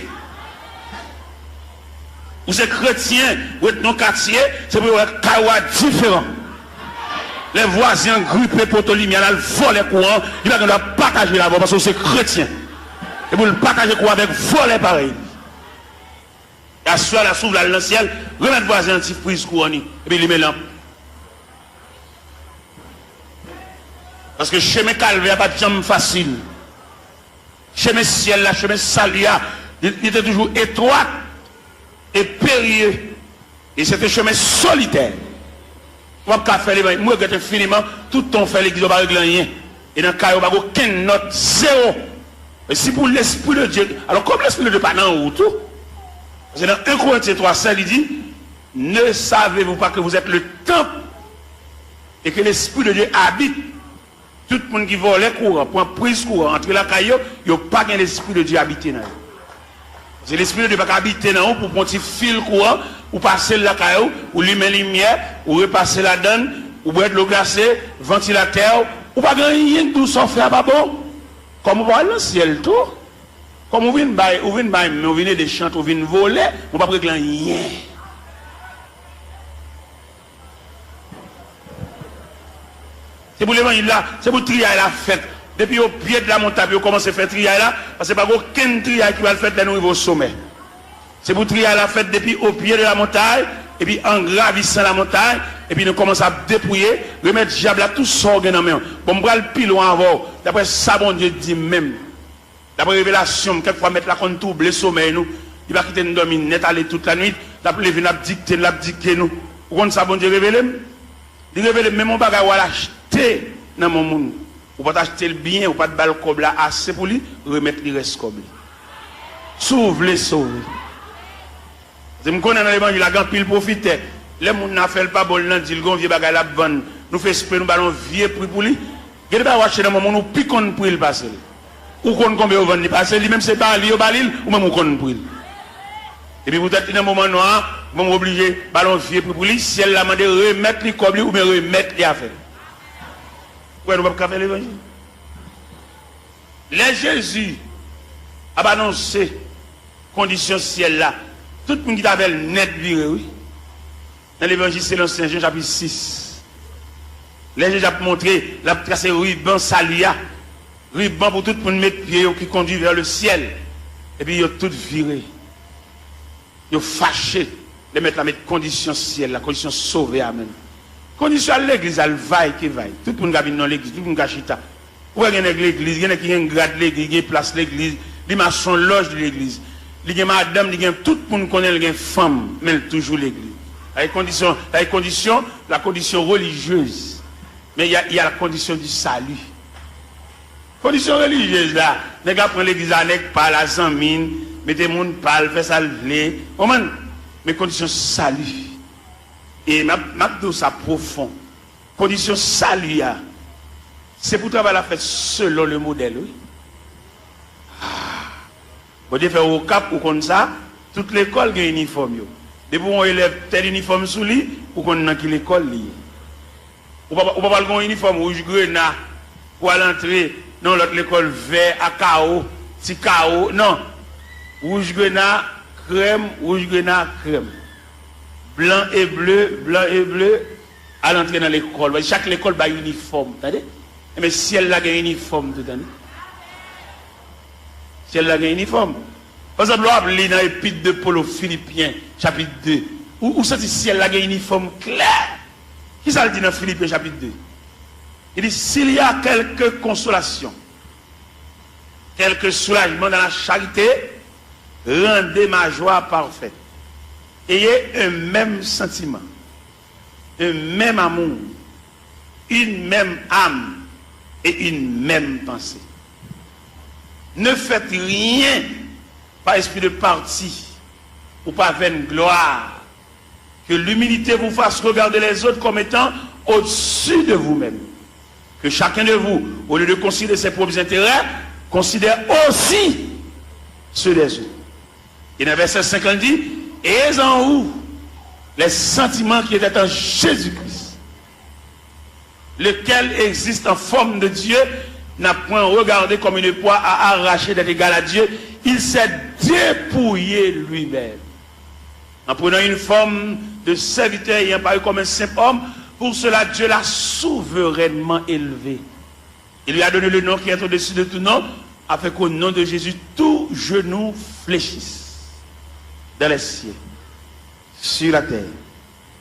Ou se kretyen, ou ret nan katye, se pou yo wè kay ou a diferan. Lè vwazen an gripe poto limyè l al vòlè kouran, li pa gen dwa pataje l avè w paske ou se kretyen. E pou l pataje kouran avèk vòlè parèy li. E aswè a la, si w vle al nan syèl, remèt vwazen an ti priz kouran li, epi limen lanp. Paske chemen kalvè a pa t janm fasil. Chemen syèl la, chemen sali a, li, li te toujou etwat e perye. E se te chemen solitè. Ou p ap ka fè levanjil. M regrèt enfiniman, tout tan w fè legliz, ou pa regle anyen. E nan kay ou, pa gen okenn nòt, zewo. E si pou Lespri de Dye, alò, kòm Lespri de Dye pa nan ou tou, paske nan en Korentyen twa sèz, li di, Ne savez-vous pas que vous êtes le temple et que l'Esprit de Dieu habite? Tout moun ki vòlè kouran, pran priz kouran, antre lakay yo, yo pa gen Lespri de Dye abite nan yo. Se Lespri de Dye pa ka abite nan ou pou pran ti fil kouran, ou pase l lakay ou, ou limen limyè, ou repase ladann, ou bwè dlo glase, vantilatè w, ou pa gen anyen k di w sa w fè a pa bon. Kòm ou pa al nan syèl tou, kòm ou vin bay, ou vin bay men, ou vin ede chante, ou vin vole, ou p ap regle anyen. Se pou levanjil la, se pou triyay la fèt. Depi o pye de la montay pou yo kòmanse fè triyay la, paske pa gen okenn triyay ki pral fèt lè nou rive o somè. Se pou triyay la fèt depi o pye de la montay, epi an gravisan la montay, epi nou kòmanse ap depouye, remèt dyab la tout sa w gen nan men w. Bon, m pral pi lwen avè w, daprè sa Bondye di m menm. Daprè revelasyon m, kèk fwa Mèt la konn twouble somèy nou. Li pa kite n dòmi nèt ale tout lannuit. L ap leve n, l ap dikte n, l ap dikte nou. Ou konn sa Bondye revele m? Li revele m menm yon bagay w al achte nan men yon moun. Ou pa t achte l byen, ou pa t ba l kòb la ase pou li, remèt li rès kòb li. Si w vle sove. Paske m konnen nan levanjil la gen anpil pwofitè. Lè moun nan fè l pa bon, l nan di l gen yon vye bagay l ap vann. Nou fè espre nou ba l yon vye pri pou li. Gen de bagay w achte nan men moun ou pi konn pri l pase l. Ou konn konbyen yo vann li pase l, li menm se ba li yo ba li l, ou menm ou konn pri l. Epi poutèt li nan moman nwa a, ou menm ou oblije ba l yon vye pri pou li, syèl la mande remèt li kòb li oubyen remèt li afè l. Ou wè nou p ap ka fè levanjil. Lè Jezi ap anonse kondisyon syèl la, tout moun ki t avè l nèt vire, wi. Nan levanjil selon Sen Jan, chapit sis, lè Jezi ap montre, l ap trase riban sali a, riban pou tout moun met pye yo ki kondui vè le syèl, epi yo tout vire. Yo fache lè Mèt la met kondisyon syèl la, kondisyon sove a menm. Kondisyon al legliz, al vay ke vay. Tout moun ka vin nan legliz, tout moun ka chita. Ou wè gen nèg legliz, gen nèg ki gen grad legliz, gen plas legliz, li mason lòj legliz. Li gen madanm, li gen tout moun konnen l gen fanm, men l toujou legliz. Sa e kondisyon, sa e kondisyon, la condition religieuse. Men y a, y a la condition du salut. Kondisyon relijyez la, nèg la pran legliz la, nèg pa l a zanmi n, mete moun pa l, fè sa l vle. Konprann? Men kondisyon sali. E m ap, m ap di w sa pwofon. Kondisyon sali a, se pou travay la fèt selon le modèl, wi. Ah. Bondye fè w Okap, ou konn sa, tout lekòl gen inifòm yo. Depi w wè yon elèv tèl inifòm sou li, ou konn nan ki lekòl li ye. Ou pa, ou pa pral gen yon inifòm wouj grena pou al antre nan yon lòt lekòl vè a kawo, ti kawo, non. Wouj grena, krèm, wouj grena, krèm. Blan e ble, blan e ble, al antre nan lekòl. Chak lekòl bay inifòm, tande? Enben, syèl la gen inifòm tou, tande? Syèl la gen inifòm. Pa egzanp, lè w ap li nan Epître de Paul aux Philippiens, chapit de, ou, ou santi syèl la gen inifòm klè. Kisa l di nan Filipyen chapit de? Li di, s'il y a quelque consolation, quelque soulagement dans la charité, rendez ma joie parfaite. Ayez un même sentiment, un même amour, une même âme et une même pensée. Ne faites rien par esprit de parti ou par vaine gloire. Que l'humilité vous fasse regarder les autres comme étant au-dessus de vous-même. Que chacun de vous, au lieu de considérer ses propres intérêts, Considère aussi ceux des autres. Et dans verset cinq, il dit, ayez en vous les sentiments qui étaient en Jésus-Christ, lequel, existant en forme de Dieu, n'a point regardé comme une proie à arracher d'être égal à Dieu, il s'est dépouillé lui-même, en prenant une forme de serviteur et ayant paru comme un simple homme. Pour cela, Dieu l'a souverainement élevé et lui a donné le nom qui est au-dessus de tout nom, afin qu'au nom de Jésus, tout genou fléchisse dans les cieux, sur la terre,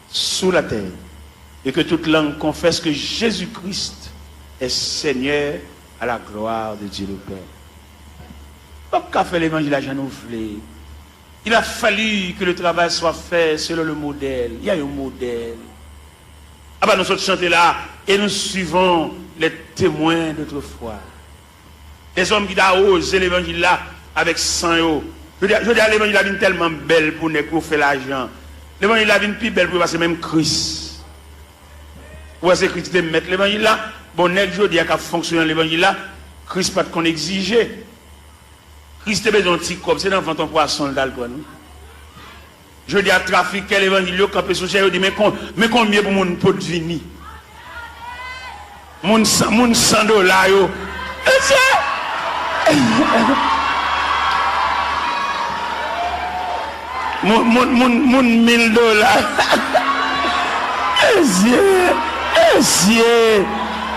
sous la terre, et que toute langue confesse que Jésus-Christ est Seigneur, à la gloire de Dieu le Père. P ap ka fè levanjil la jan nou vle. Il a fallu que le travail soit fait selon le modèle. Il y a un modèle. Apa nou sot chante la, et nous suivons les témoins d'autrefois. Des hommes ki ta woze levanjil la avèk san yo. Jodi a, jodi a levanjil la vin tèlman bèl pou nèg yo fè lajan. Levanjil la vin pi bèl pou yo pase menm Kris. Ou wè se Kris ki te mèt levanjil la. Bon, nèg jodi a k ap fonksyone nan levanjil la, Kris pa t konn egzije. Kris te bezwen yon ti kòb, se nan vant yon pwason l t al pran l wi. Jodi a, trafikè levanjil yo kanpe sou chè, yo di, men kon, men konbyen pou moun pot vini. Moun san, moun san dola yo. Mesye! Moun, moun, moun, moun mil dola. Mesye! Mesye!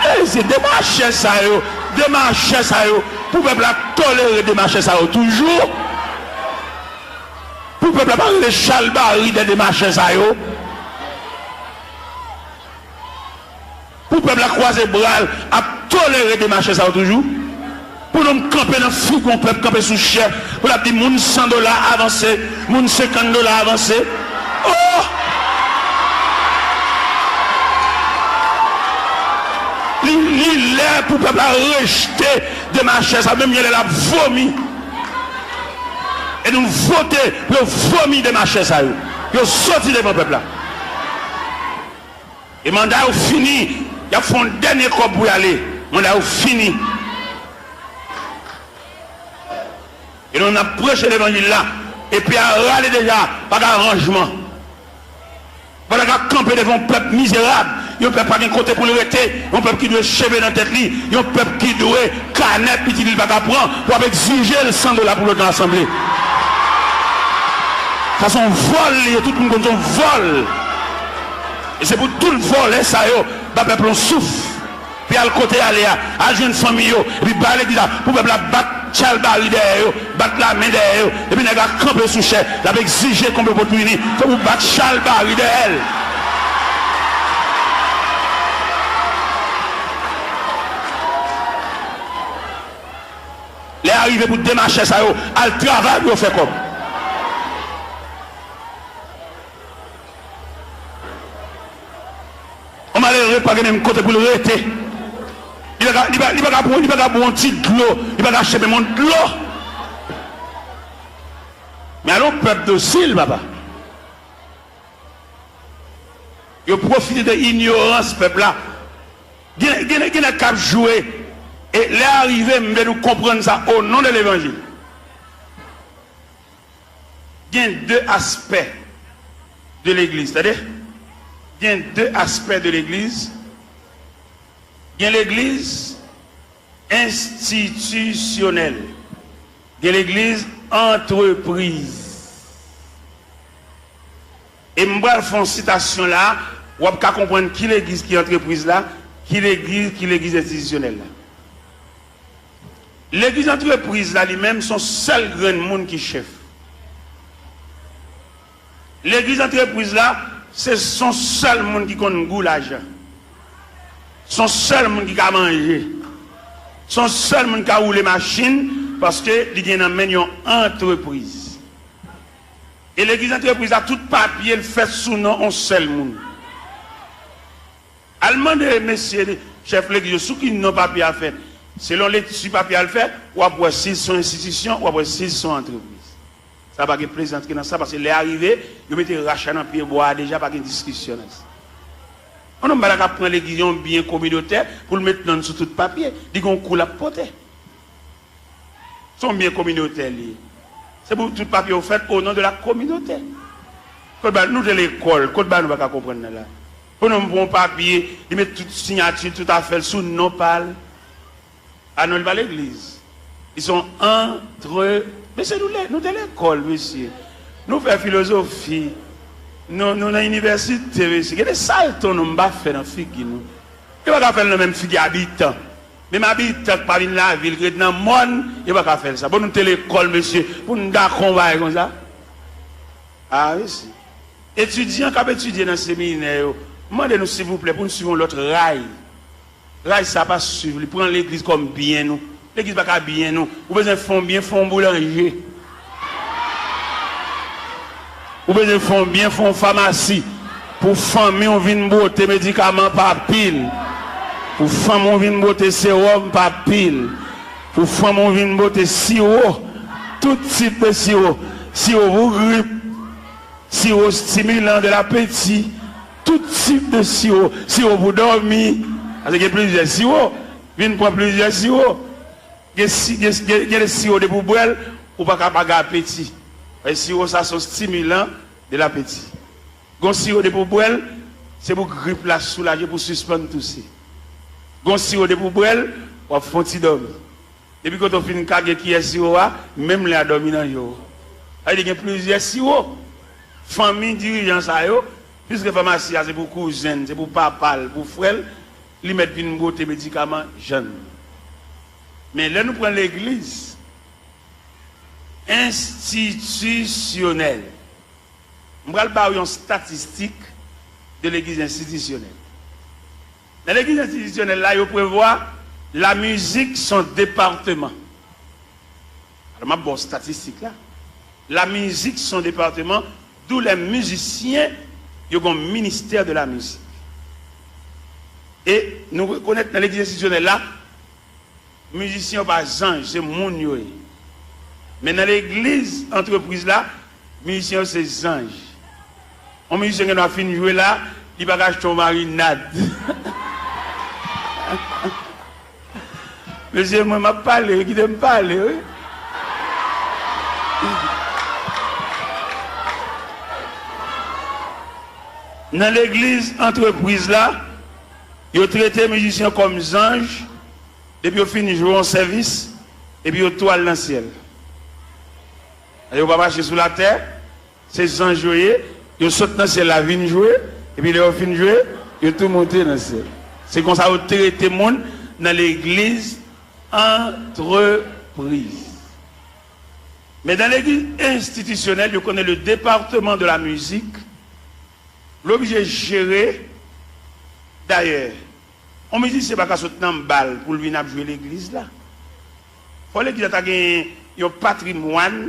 Mesye! Demachè sa yo! Demachè sa yo! Pou pèp la tolere demachè sa yo toujou. Pou pèp la pa rele chalbari dè demachè sa yo. Pou pèp la kwaze bra l ap tolere demachè sa yo toujou. Pou nonm kanpe nan figi yon pèp, kanpe sou chè, pou l ap di moun san dola avanse, moun senkant dola avanse. Oh! Li, li lè pou pèp la rejte demachè sa, menm gen lè l ap vomi. E nou vote pou yo vomi demachè sa yo. Yo soti devan pèp la. E manda yo fini, y ap fè yon dènye kòb pou y ale. Manda yo fini. E nou n ap preche levanjil la, epi a rale deja, pa gen aranjman. Pandan k ap kanpe devan yon pèp mizerab, yon pèp pa gen kote pou l rete, yon pèp ki dwe cheve nan tèt li, yon pèp ki dwe kanè pitit li l pa ka pran, w ap egzije l san dola pou l ret nan asanble. Sa se yon vòl li ye, tout moun konn se yon vòl. E se pou tout vòlè sa yo ba pèp la yon souf. Epi al kote y ale a, al jwenn fanmi yo, epi bay legliz la, pou pèp la bat chalbari dèyè yo, bat lamen dèyè yo, epi nèg la kanpe sou chè, l ap egzije konbyen pot pou vini, fò pou bat chalbari dèyè l. Lè a rive pou demachè sa yo al travay pou yo fè kòb. Yon malere pa gen menm kote pou l rete. Li pa ka, li pa, li pa ka pran, li pa ka bwè yon ti dlo, li pa ka achte menm yon dlo. Men ale yon pèp dosil, papa. Yo pwofite de inyorans pèp la. Gen, gen, gen nèg k ap jwe. E lè a rive, m vle nou konprann sa, o non de levanjil. Gen de aspè de legliz, tande? Gen de aspè de legliz. Gen legliz enstitisyonèl. Gen legliz antrepriz. E m pral fè yon sitasyon la, w ap ka konprann ki legliz ki antrepriz la, ki legliz, ki legliz enstitisyonèl la. Legliz antrepriz la, li menm, se yon sèl grenn moun ki chèf. Legliz antrepriz la, se, se yon sèl moun ki konn gou lajan. Se yon sèl moun ki ka manje. Se yon sèl moun ki ka woule machin, paske li gen nan men l yon antrepriz. E legliz antrepriz la, tout papye l fèt sou non yon sèl moun. Al mande mesye chèf legliz yo sou ki non papye a fèt. Selon lekti papye a l fè, w ap wè si l se yon enstitisyon, w ap wè si l se yon antrepriz. Sa pa gen plezantri nan sa, paske lè a rive, yo mete racha nan pye bwa a deja, pa gen diskisyon nan sa. Yon nonm pa ta ka pran legliz, yon byen kominotè, pou l met non l sou tout papye. Li gen yon kou l ap pote. Se yon byen kominotè li ye. Se pou tout papye yo fèt o non de la kominote. Kot ba nou te lekòl, kot ba nou pa ka konprann nan la. Pou nou pran yon papye, li met tout siyati, tout afè l sou non pa l. A non, li pa legliz. Li se yon antre-, mesye, nou le-, nou te lekòl, mesye. Nou fè filozofi. Nou, nou nan inivèsite, mesye. Gen de salte nou m pa fè nan figi nou. Yo pa ka fè l nan menm figi abitan. Menm abitan k pa vin lavil, k ret nan mòn, yo pa ka fè l sa. Bon, nou te lekòl, mesye, pou n dakò yon bagay konsa. A, mesye. Etidyan k ap etidye nan seminè yo, m mande nou, silvouplè, pou n swiv yon lòt ray. Ray sa pa swiv li, pran legliz kòm byen nou. Legliz pa ka byen nou. Ou bezwen fè yon byen, fè yon boulanje. Ou bezwen fè yon byen, fè yon famasi. Pou fanmi w vin bwote medikaman pa pil. Pou fanmi w vin bwote sewòm pa pil. Pou fanmi w vin bwote siwo. Tout tip de siwo. Siwo pou grip. Siwo stimilan de lapeti. Tout tip de siwo. Siwo pou dòmi. Paske gen plizyè siwo. Vin pran plizyè siwo. Gen si-, gen, gen, gen de siwo depi w bwè l, ou pa ka pa gen apeti. E siwo sa se yon stimilan de lapeti. Gon siwo depi w bwè l, se pou grip la soulaje, pou sispann touse. Gon siwo depi w bwè l, w ap fè yon ti dòmi. Depi kote w fin kage kiyè siwo a, menm lè a dòmi nan je w. Sa vle di gen plizyè siwo. Fanmi dirijan sa yo, piske famasi a se pou kouzen l, se pou papa l, pou frè l, li mèt vin bwote medikaman jan l. Men lè nou pran legliz enstitisyonèl, m pral ba w yon statistik de legliz enstitisyonèl. Nan legliz enstitisyonèl la, yo prevwa la mizik se yon depatman. Alò, m ap ba w statistik la. La mizik se yon depatman, d'où les musiciens, yo gen yon ministè de la mizik. E nou rekonèt nan legliz enstitisyonèl la, mizisyen yo pa zanj, se moun yo ye. Men nan legliz antrepriz la, mizisyen yo se zanj. Yon mizisyen gen dwa fin jwe la, li pa ka achte yon marinad. Mesye, mwen m ap pale, wi, kite m pale, wi. Nan legliz antrepriz la, yo trete mizisyen kòm zanj, depi yo fin jwe yon sèvis, epi yo tou al nan syèl. Yo pa mache sou latè, se zanj yo ye, yo sot nan syèl la vin jwe, epi lè yo fin jwe, yo tou monte nan syèl. Se konsa yo trete moun nan legliz antrepriz. Men nan legliz enstitisyonèl, yo konnen le département de la musique, l oblije jere. Dayè, yon mizisyen pa ka sot nan bal pou l vin ap jwe legliz la. Fò legliz la ta gen yon patrimwàn,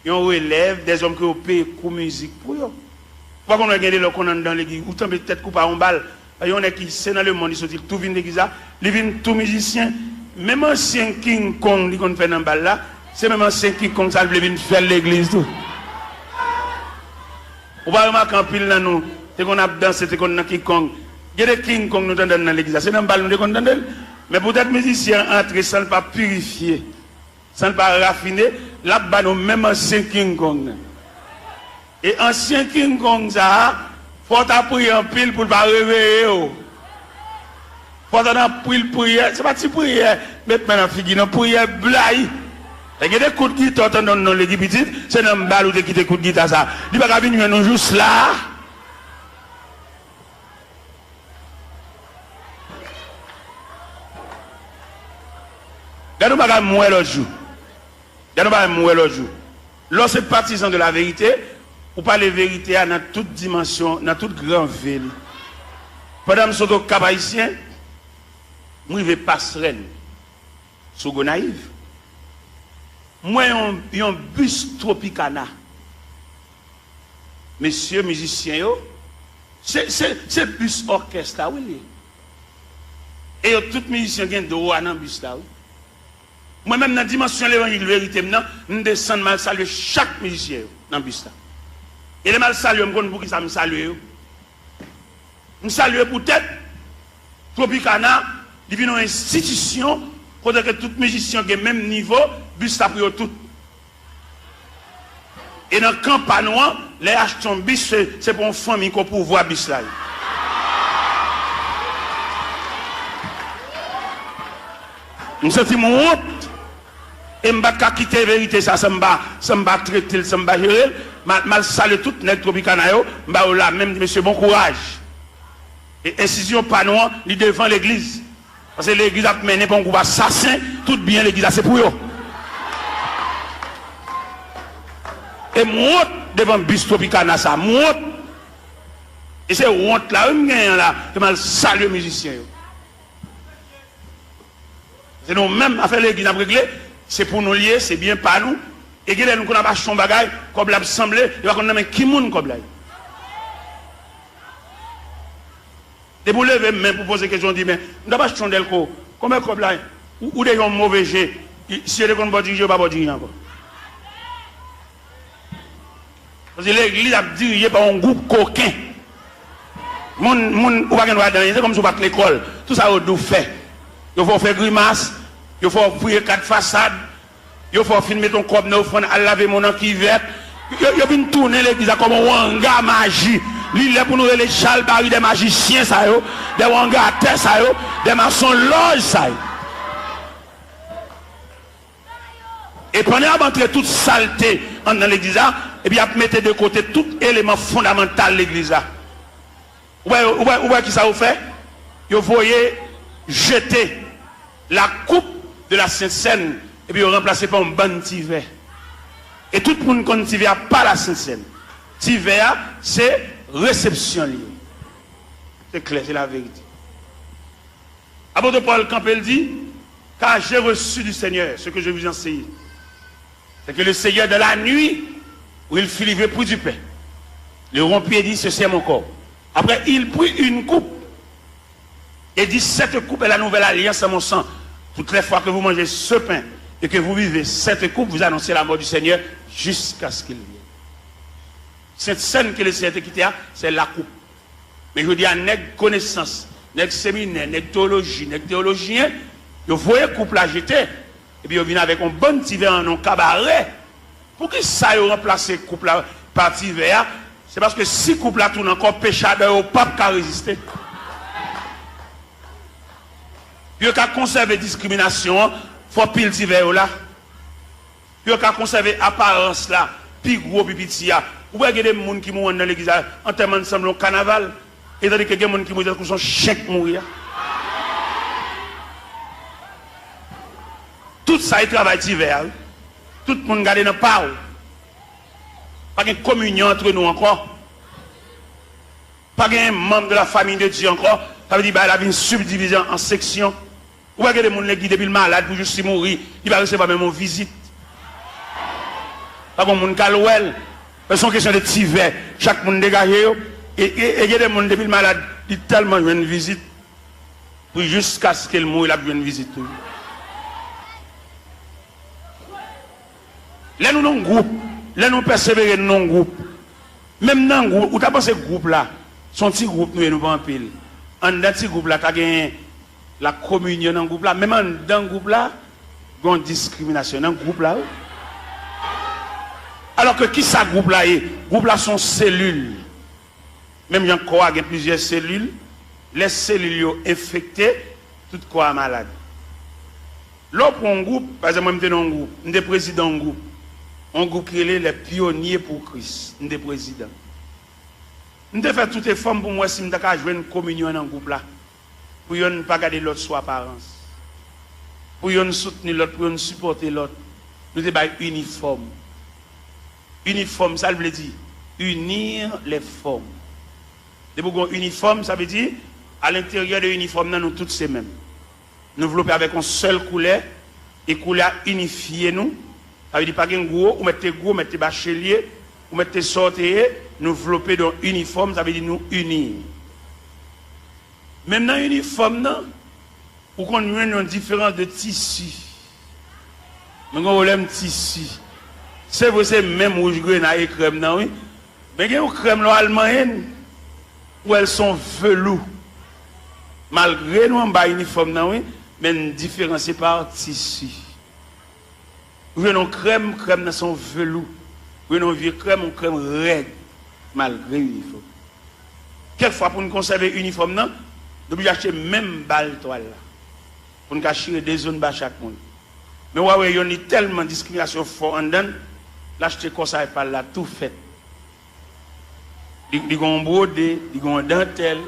yon relèv, dèzòm ke yo peye kou mizik pou yo. Ou pa konn wè gen de lè w konn anndan legliz, ou tanbe tèt kou pa yon bal. Yon nèg ki se nan lemonn li soti, li tou vin legliz la, li vin tou mizisyen. Menm ansyen King Kong li konn fè nan bal la, se menm ansyen King Kong sa l vle vin fè l legliz tou. Ou pa remake anpil nan nou te konn ap danse, te konn nan King Kong. Gen de King Kong nou t anndan nan legliz la, se nan bal nou te konn tande l. Men poutèt mizisyen an antre san l pa pirifye, san l pa rafine, l ap ba nou menm ansyen King Kong nan. E ansyen King Kong sa a, fò w ta priye anpil pou l pa reveye w. Fò w ta nan anpil priyè, se pa ti priyè, met men nan figi non, priyè blayi. E gen de kout gita w tande nan legliz pitit, se nan bal ou te kite kout gita sa. Li pa ka vin jwenn nou jous la a. Gade yon bagay m wè lòt jou. Gade yon bagay m wè lòt jou. Lè w se patizan de la verite, ou pale verite a nan tout dimansyon, nan tout gran ve li. Pandan m sot Okap Ayisyen, m rive Pasrèn, sou Gonayiv. M wè yon, yon bis Tropicana. Mesye mizisyen yo, se, se, se bis òkès la, wi, li ye. E yo tout mizisyen gen dwa nan bis la, wi. Mwen menm, nan dimansyon levanjil verite m nan, m desann, m al salye chak mizisyen yo nan bis la. E lè m al salye yo, m konn poukisa m salye yo. M salye poutèt Tropicana, li vin yon enstitisyon kote ke tout mizisyen gen menm nivo, Bis la pou yo tout. E nan kan pa nou an, lè y achte yon bis, se, se pou yon fanmi k o pouvwa bis la ye. M santi m wont. E m pa t ka kite verite sa san m pa, san m pa trete l, san m pa jere l. M al, m al salye tout nèg Tropicana yo, m ba yo lamen, m di, "Mesye, bon kouraj." E enstisyon pa nou an, li devan legliz. Paske legliz ap mennen pa yon gwoup asasen, tout byen legliz la se pou yo. E m wont devan bis Tropicana sa, m wont. E se wont la, wi, m genyen la, ke m al salye mizisyen yo. Se nou menm, afè legliz n ap regle, se pou nou l ye, se byen pa nou. E genlè nou konn ap achte yon bagay, kòb la ap sanble, yo pa konn nan men ki moun kòb la ye. Depi w leve men pou poze kesyon, w di, "Men, m t ap achte yon dèlko, konbyen kòb la ye?" Ou, ou deja yon move je. Si yo te konn ba w dirije, yo pa ba w dirije ankò. Paske legliz ap dirije pa yon gwoup koken. Moun, moun, ou pa gen dwa di anyen, se kòmsi w pa t lekòl. Tout sa yo di w fè. Yo fè w fè grimas, yo fè w priye kat fasad, yo fè w fin mete yon kòb nan ofrann, al lave men w nan kivèt. Yo, yo vin tounen legliz la kòm yon wanga maji. Li lè pou nou rele chalbari dè majisyen sa yo, dè wangatè sa yo, dè masonlòj sa yo. E pandan y ap antre tout salte anndan legliz la, epi y ap mete de kote tout eleman fondamantal legliz la. Ou wè, ou wè, ou wè kisa yo fè? Yo voye jete la coupe de la Sainte Seine, epi yo ranplase pa yon bann ti vè. E tout moun konn ti vè a pa la Sainte Seine. Ti vè a, se resepsyon li ye. Se klè, se laverite. Apot Pòl kanpe, l di, "Car j'ai reçu du Seigneur ce que je vous ai enseigné. C'est que le Seigneur, dans la nuit où il fut livré, prit du pain, le rompit et dit, 'Ceci est mon corps.' Après, il prit une coupe et dit, 'Cette coupe est la nouvelle alliance à mon sang. Toutes les fois que vous mangez ce pain et que vous buvez cette coupe, vous annoncez la mort du Seigneur jusqu'à ce qu'il vienne.'" Sent Sèn ke Lesenyè te kite a, se lakoup. Men jodi a, nèg konesans, nèg seminè, nèg teyoloji, nèg teyolojyen, yo voye koup la jete, epi yo vin avèk yon bann ti vè an yon kabare. Poukisa yo ranplase koup la pa ti vè a? Se paske si koup la tounen ankò, peche adan yo p ap ka reziste. Pou yo ka konsève diskriminasyon an, fò pil ti vè yo la. Pou yo ka konsève aparans la, pi gwo, pi piti a. Ou wè gen de moun ki mouri anndan legliz la, antèman sanble yon kanaval. E tandike gen moun ki mouri tankou se yon chen k mouri a. Tout sa e travay ti vè a, wi. Tout moun gade nan pa w. Pa gen kominyon antre nou ankò. Pa gen manm de la famille de Dieu ankò. Sa vle di bagay la vin sibdivize an, an seksyon. Ou wè gen de moun legliz depi l malad pou jis li mouri, li pa resevwa menm yon vizit. Pa gen moun k al wè l. Men se yon kesyon de ti vè. Chak moun degaje yo. E, e, e gen de moun depi l malad, li tèlman jwenn vizit. Pou jiskaske l mouri, l ap jwenn vizit toujou. Lè nou nan yon gwoup, lè nou pèsevere, nou nan yon gwoup. Menm nan gwoup, ou ta panse gwoup la, se yon ti gwoup nou ye, nou pa anpil. Anndan ti gwoup la, ta gen lakominyon nan gwoup la. Menm anndan gwoup la, gen yon diskriminasyon nan gwoup la, wi. Alòske, kisa gwoup la ye? Gwoup la se yon selil. Menm jan kò a gen plizyè selil, lè selil yo enfekte, tout kò a malad. Lè w pran yon gwoup, pa egzanp, mwen m te nan yon gwoup, m te prezidan yon gwoup. Yon gwoup ki rele Les Pionniers pour Christ, m te prezidan. M te fè tout efò m pou m wè si m ta ka jwenn kominyon nan gwoup la. Pou yonn pa gade lòt sou aparans. Pou yonn soutni lòt, pou yonn sipòte lòt. Nou te bay inifòm. Inifòm, sa l vle di? Unir les formes. Depi w gen yon inifòm, sa vle di, alenteryè de inifòm nan, nou tout se menm. Nou vlope avèk yon sèl koulè, e koulè a inifye nou. Sa vle di, pa gen gwo, ou mèt te gwo, ou mèt te bachelyè, ou mèt te sa w te ye, nou vlope de yon inifòm, sa vle di nou ini. Menm nan inifòm nan, ou konn jwenn yon diferans de tisi. Mwen gen yon pwoblèm tisi. Se vre, se menm wouj grenay e krèm nan, wi. Men gen yon krèm, lè w al manyen l, ou wè l se yon velou. Malgre nou anba inifòm nan, wi, men n diferansye pa tisi. Ou jwenn yon krèm, krèm nan se yon velou. Ou jwenn yon vye krèm, yon krèm rèd, malgre inifòm. Kèk fwa, pou n konsève inifòm nan, n oblije achte menm bal twal la. Pou n ka chire de zòn ba chak moun. Men w a wè, yonn li tèlman diskriminasyon fò anndan l, l achte kòsay pa l la tou fèt. Li, li gen yon bwode, li gen yon dantèl,